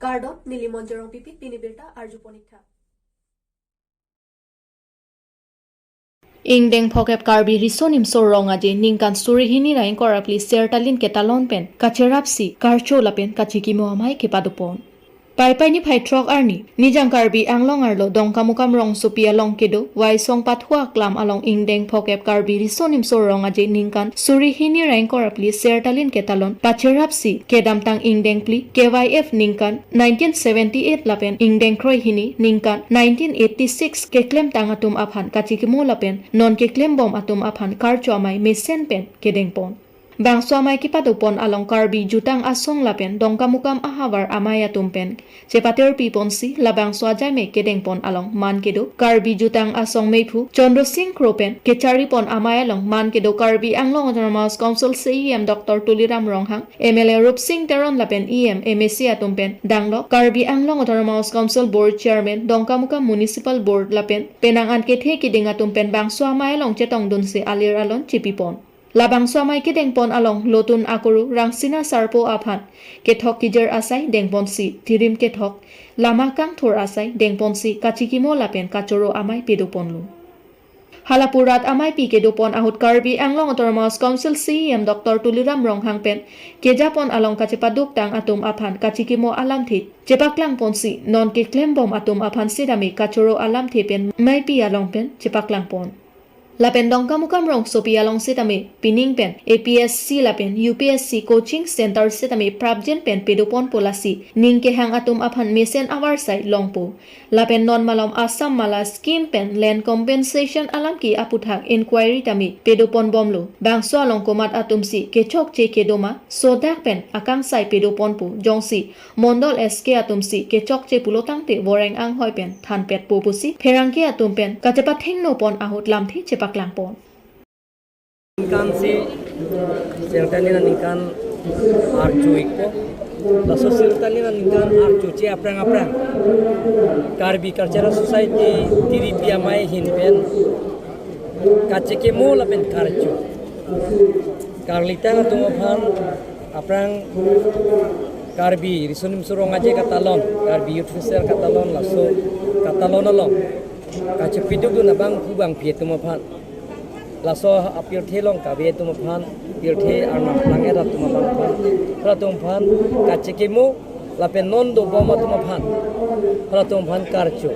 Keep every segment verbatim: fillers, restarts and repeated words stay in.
Kardom, neli Monjorong Pipi, pini birta arjupon ik tha. Ingdeng phokep Karbi Riso Nimso Rong Aje ningkan suri hini ra ingkoi ra phli Sertalin ketalon pen kacherapsi karcho lapen kachikimo amei kepadopon. Paipai niphai throk arni, Nijang Karbi Anglong arlo Dongkamukam rongsopi along kedo Waisong Pathua Aklam along Ingdeng phokep Karbi Riso Nimso Rong Aje ningkan suri hini ra ingkoi ra phli Sertalin ketalon pacherapsi kedamtang ingdeng phli K Y F ningkan nineteen seventy-eight lapen ingdeng kroi hini ningkan nineteen eighty-six keklemtang atum aphan kachikimo lapen non keklembom atum aphan karcho amei mesen pen kedengpon. Bangso amei kepadopon along Karbi Jutang Asong lapen Dongkamukam ahavar amei atum pen chepaterpiponsi labangso ajaimek kedengpon along man kedo Karbi Jutang Asong meiphu Chandra Singh Kro pen kecharipon amei along man kedo Karbi Anglong Autonomous Council C E M Doctor Tuliram Ronghang, M L A Rupsing Teron lapen E M, M A C atum pen danglo Karbi Anglong Autonomous Council Board Chairman, Dongkamukam Municipal Board lapen penang an kethe kiding atum pen bangso amei along chetongdunsi alir alon chipipon. Labangso amei kedengpon along lotun akuru Rangsina Sarpo aphan kethok kejir asai dengponsi, tirim kethok, lama kangthur asai dengponsi kachikimo lapen kachoro amei pedoponlo. Hala purat ameipi kedopon ahut Karbi Anglong Autonomous Council C E M Doctor Tuliram Ronghang pen kejapon along kachepaduktang atum aphan kachikimo alamthe chepaklangponsi non keklembom atum aphan sitame kachoro alamthe pen meipi along pen chepaklangpon. Lapen Dongkamukam rongsopi along sitame pining pen A P S C lapen U P S C coaching center sitame prapjin pen pedoponpo, lasi ning kehang atum aphan mesen avarsai longpo. Lapen non malom Assam Mala scheme pen land compensation alam ke aputhak inquiry tame pedoponbomlo. Bangso along komat atumsi kechokche kedoma sodak pen akangsai pedoponpo, jongsi Mondol S K atumsi kechokche pulotangte voreng anghoi pen thanpetpo pusi pherangke atum pen kachepathengno pon ahut lamthe chepaklangpon. Ningkan si Sertalin aningkan arju ikpo. Laso Sertalin aningkan arjuche aphrang aphrang Karbi Cultural Society tiripi amei ahin pen kachikimo lapen karcho. Karlitang atum aphan aphrang Karbi Riso Nimso Rong Aje katalon, Karbi Youth Festival katalon, laso katalon along kachepidukdun abangphu bangphi atum aphan, laso apirthe along kave atum aphan, pirthe arnam plang-et atum aphan, halatum aphan kachikimo lapen non dobom atum aphan, halatum aphan karcho.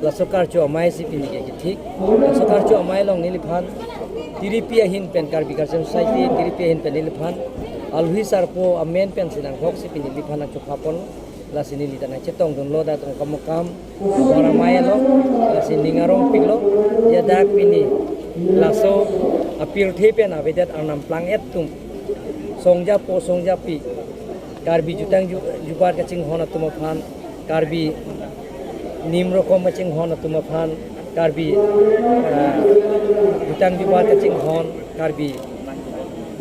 Laso karcho amei si pini ke kethik. Laso karcho amei along neliphan tiripi ahin pen, Karbi Cultural Society tiripi ahin pen neliphan alhi sarpo amen pensi nangthoksi pini neliphan nangchophapon. Lasi neli ta nangchetongdunlo dak Dongkamukam ahavar amei along, lasi ning arongpiklo, ya dak pini laso apirthe pen avedet arnam plang-et atum, songjapo songjapi, Karbi jutang ju-, jubat kachinghon atum aphan, Karbi nim rokom kachinghon atum aphan, Karbi, eh, jutang jubat kachinghon, Karbi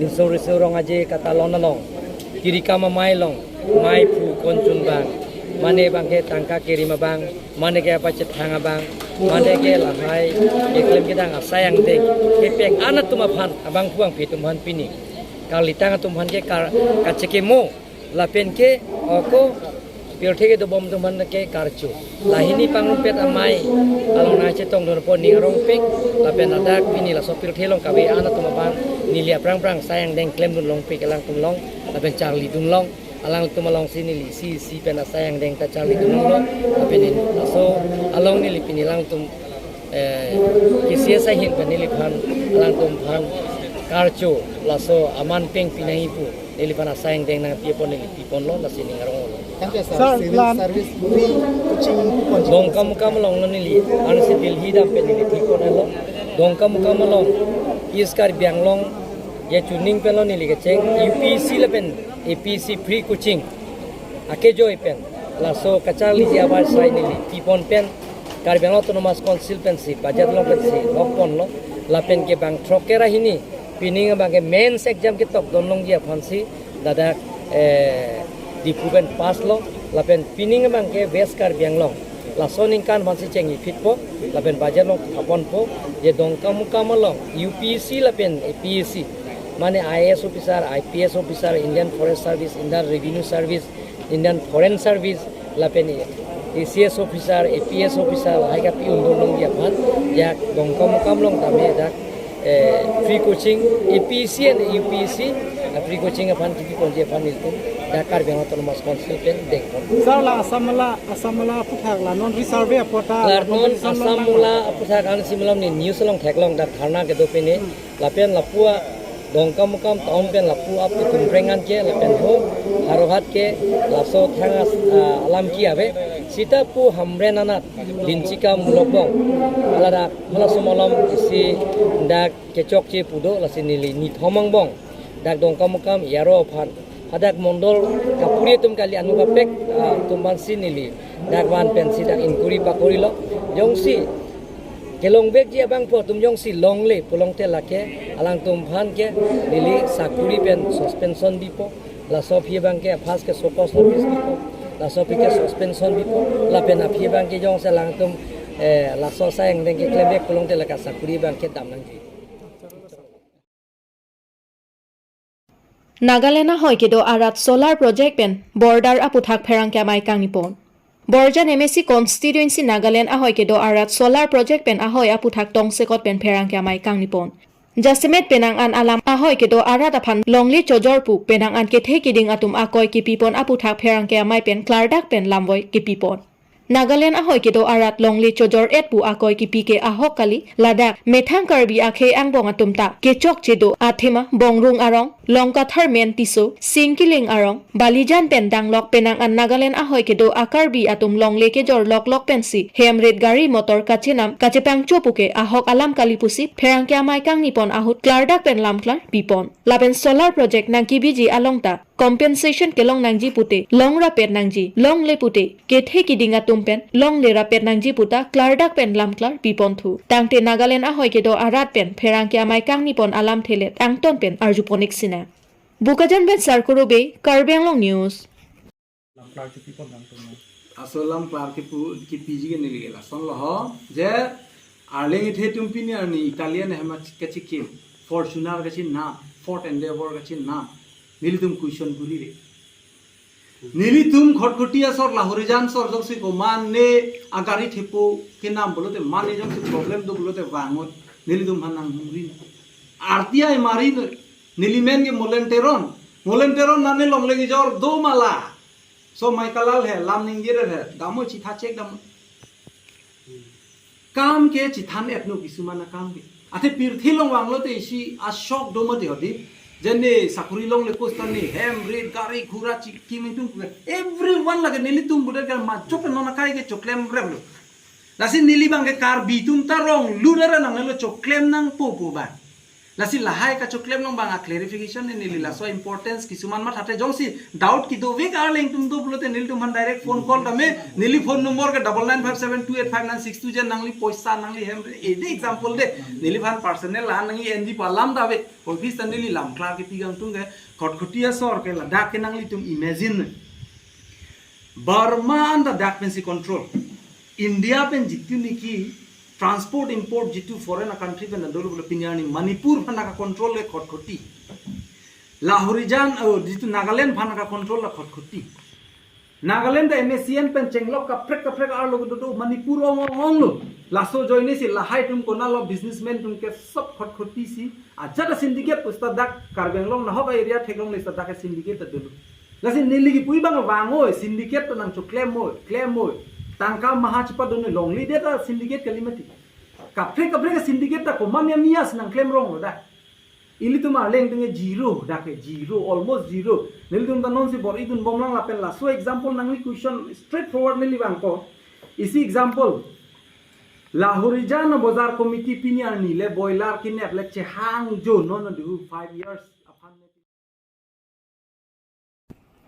Riso Nimso Rong Aje katalon along, kiri kam amei along, meiphu konchun abang, mane abangke tangka kerim abang, mane ke apa chethang abang, mane ke lahai keklem kedang asai angdeng kepeng-an atum aphan, abangphu bangphi atum aphan pini karlitang atum aphan ke kar-, kachikimo lapen ke ako pirthe kedobom atum aphan ke karcho. Lahini pangrumpet amei along nangchetongdunpo, ning arongpik, lapen ladak pini laso pirthe along kave-an atum aphan neli aphrang aphrang asai angdeng klemdun longpik alangtum along, lapen charlidun long, alangtum alongsi neli isi isi pen asai angdeng ta charlidun longlo, lapen neli laso along neli pini alangtum, eh, K C S ahin pen neliphan alangtum aphan karcho, laso aman peng pinangji pu neliphan asai angdeng nangpipon, neli piponlo, lasi ning aronglo. Thank you, sir. Sir, civil plan service free coaching ponji. Dongkamukam along lo neli, ansi Delhi dam pen neli piponlo. Dongkamukam along, East Karbi Anglong, ya chuning pen lo neli kecheng, U P S C lapen A P S C free coaching akejoi pen, laso kacharliji avarsai neli pipon pen, Karbi Anglong Autonomous Council pensi, budget along pensi nokponlo, lapen ke bang throk ra hini, pining abangke mains exam ketokdun longji aphansi, ladak, eh, Diphu pen pass lo, lapen pining abangke West Karbi Anglong, laso aningkan aphansi chengji phitpo, lapen budget along thaponpo, je Dongkamukam along, U P S C lapen A P S C, mane I A S officer, I P S officer, Indian Forest Service, Indian Revenue Service, Indian Foreign Service, Lapen A C S officer, A P S officer, lahai kapi-un dun longji aphan, dak Dongkamukam along tame dak, eh, free coaching, A P S C and U P S C, ah, free coaching aphan kipi ponji aphan ilitum dak Karbi Anglong Autonomous Council pen dengpon. Sir, la Assam Mala, Assam Mala aphuthak la non reserve apota, la non competition Assam along Mala aphuthak ansi malam ne news along theklong, dak dharna kedo pine, lapen lapu a Dongkamukam town pen lapu ap ke Tumpreng an ke, lapen ho Howraghat ke, laso thang as-, ah, alam ke ave. Sita pu Hamren anat, Linchikam Mulokbong, ladak halaso malom isi dak kechokche pu do, lasi neli nithom angbong dak Dongkamukam A R O aphan, hadak mondol kapuri atum kali, anu kapek, ah, atum aphansi neli dak van pensi dak inquiry pakorilo. Jongsi kelongvekji abang pu atum jongsi longle pulote lake alangtum aphan ke neli sakuri pen suspension bipo. Laso aphi abang ke first ke show cause notice bipo. Laso aphi ke suspension bipo. Lapen aphi abang ke jongsi alangtum, eh, laso asai angdeng keklemvek pulote lake sakuri abang ke dam nangji. Nagaland ahoi kedo arat solar project pen border aphuthak pherangke amei kangnipon. Borjan M A C constituency Nagaland ahoi kedo arat solar project pen ahoi aphuthak tongsekot pen pherangke amei kangnipon. Jasemet penang an alam ahoi kedo arat aphan longle chojor pu penang an kethe kiding atum akoi kipipon aphuthak pherangke amei pen klardak pen lamvoi kipipon. Nagaland ahoi kedo arat longle chojor et pu akoi kipi ke ahok kali, ladak methang Karbi akhei angbong atum ta kechokche do athema Bongrung arong, Longkathar Men Tisso, Singkiling arong, Balijan pen danglok penang an Nagaland ahoi kedo a Karbi atum longle kejor loklok pensi hem rit gari motor kachenam kachepangcho pu ke ahok alam kali pusi pherangke amei kangnipon ahut klardak pen lamklar pipon. Lapen solar project nangkebiji along ta compensation kelong nangji pute long rapet nangji, longle pute kethe kiding atum pen longle rapet nangji pu ta klardak pen lamklar piponthu. Tangte Nagaland ahoi kedo arat pen pherangke amei kangnipon alamthe le angton pen arjupon-ik sinang. Bokajan pen Sarkuro Bey, Karbi Anglong News. Lamklar kipipon nangtum. Aso lamklar kipu, kipiji ke neli lason lo ho, je arleng ithe atum pini arni Italian hem kachikim, Fortuner kachinam, Ford Endeavor kachinam, nelitum question kuri re. Nelitum Khatkhati asor, Lahorijan asor jongsi komatne agari thepo kenam pulote, mane jongsi problem do pulote vangnon, nelitum aphan nanghumri. R T I mari noi, neli men ke Molen Teron, Molen Teron mane longle kejor do ma la. So mai kalal he, lam ningje re he, damo chitha chek damo. Kam ke chithan et no kisuman akam ke. Athe pirthe along vanglote isi ashok do mati hodi. Jene sakuri longle kostan ni hem rit gari ghura chikim ingtung ke. Everyone lake nelitum budak ke majok non akai ke choklem rem lo. Lasi neli abang ke Karbi atum ta rong lu dara nang lo choklem nangpo pu abang. Lasi lahai kachoklem along abang a clarification ni neli laso importance kisuman mathathe jongsi doubt kedo vek arleng atum do pulote nelitum aphan direct phone call tame, neli phone number ke double nine five seven two eight five nine six two, je nangli poisa nangli hem ede example de, neli aphan personal la nangji enji pu alam ta ave, office ta neli lamklar kipi kangtung ke, Khatkhati asor ke ladak ke nanglitum imagine. Burma an ta dak pensi control. India pen jitu niki transport import jitu foreign country pen dolo pulo pini arni Manipur aphan nangka control le Khatkhati. Lahorijan, oh, jitu Nagaland aphan nangka control la Khatkhati. Nagaland ta M A C N pen chenglok kaprek kaprek arlo dodo Manipur ong ong ong lo. Laso ajoine si lahai atum konat lo businessman atum ke sob Khatkhati si. Ajat a syndicate pusta dak Karbi Anglong nahok a area theklongle seta dak a syndicate ta dolo. Lasi neli kipu abang vang oi, syndicate ta nangchoklem oi, klem oi. Tangka maha chepadon oi, longle det ta syndicate kali mati. Kaprek kaprek a syndicate ta komat ya mias nangklem rong lo da. Ilitum arleng atum ke zero, dak ke zero, almost zero. Nelitum ta non si bor-idun bomlang lapen laso example nangli question straightforward neli vangpo. Isi example. Lahorijan Bazar Committee pini arni le boiler kinep le chehangjo non du five years aphan.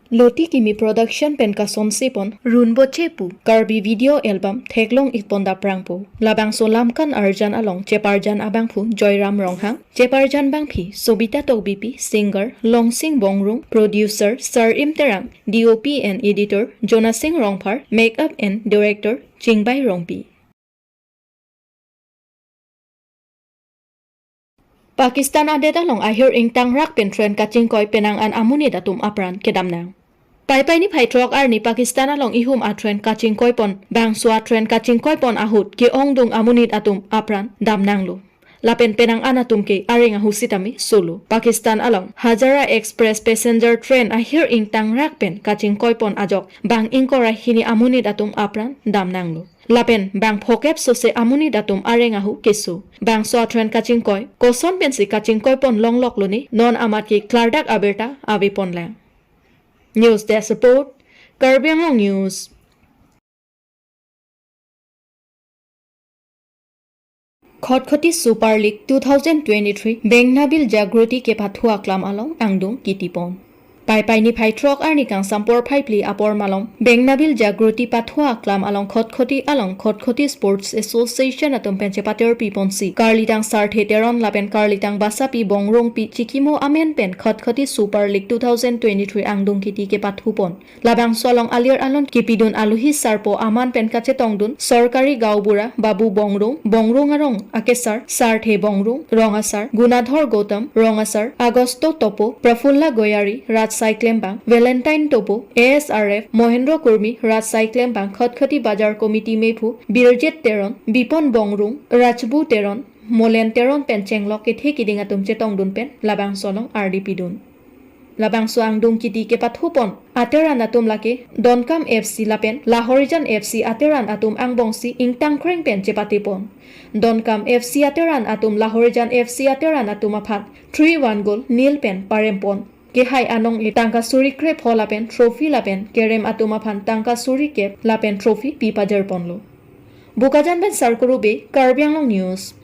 Loti Kimi Production pen kasonsepon Runboche pu Karbi video album theklong-ikpon daprangpo. Labangso lamkan arjan along cheparjan abangphu Joyram Ronghang, cheparjan bangphi Sobita Tokbipi, singer Longsing Bongrung, producer Sarim Terang, D O P and editor Jonasing Rongphar, makeup and director Chingbai Rongpi. Pakistan adet along ahir ingtangrak pen tren kachingkoi penang an amonit atum apran kedamnang. Paipai niphai throk arni Pakistan along ihum atren kachingkoipon, bangso atren kachingkoipon ahut ke-ongdung amonit atum apran damnanglo. Lapen penang an atum ke areng ahu sitame solo. Pakistan along Hazara Express passenger train ahir ingtangrak pen kachingkoipon ajok bang ingkoi ra hini amonit atum apran damnanglo. Lapen bang phokep sose amonit atum areng ahu keso. Bangso atren kachingkoi koson pensi kachingkoipon longlok lone, non amat ke klardak abirta aveponlang. News Desk Report, Karbi Anglong News. Khatkhati Super League two thousand twenty-three Bengnabil Jagroti kepathu aklam along angdung kitipon. Paipai niphai throk arni kangsam porphai phli apor malom Bengnabil Jagroti pathu aklam along Khatkhati along Khatkhati Sports Association atum pen chepaterpiponsi Karlitang Sarthe Teron lapen Karlitang Basapi Bongrungpi chikimo amen pen Khatkhati Super League two thousand twenty-three angdung kiti kepathupon. Labangso along alir alon kipidun aluhi sarpo aman pen kachetongdun Sorkari Gaonbura Babu Bongrung, Bongrung arong akesar Sarthe Bongrung, rong asar Gunadhor Gautam, rong asar Agosto Topo, Prafulla Goyari, Rajsai Klembang, Valentine Topo, A S R F, Mohendro Kurmi, Rajsai Klembang, Khatkhati Bajar Committee mephu Birjit Teron, Bipon Bongrung, Rajbu Teron, Molen Teron pen chenglok kethe kiding atum chetongdun pen labangso along ardi pidun. Labangso angdung kiti kepathupon ateran atum lake Donkam F C lapen Lahorijan F C ateran atum angbongsi ingtangkreng pen chepatepon. Donkam F C ateran atum Lahorijan F C ateran atum aphan three one goal nil pen parempon. Kehai anong-e tangka suri krepho lapen trophy lapen kerem atum aphan tangka suri kep lapen trophy pi pajirponlo. Bokajan pen Sarkuru Bey, Karbi Anglong News.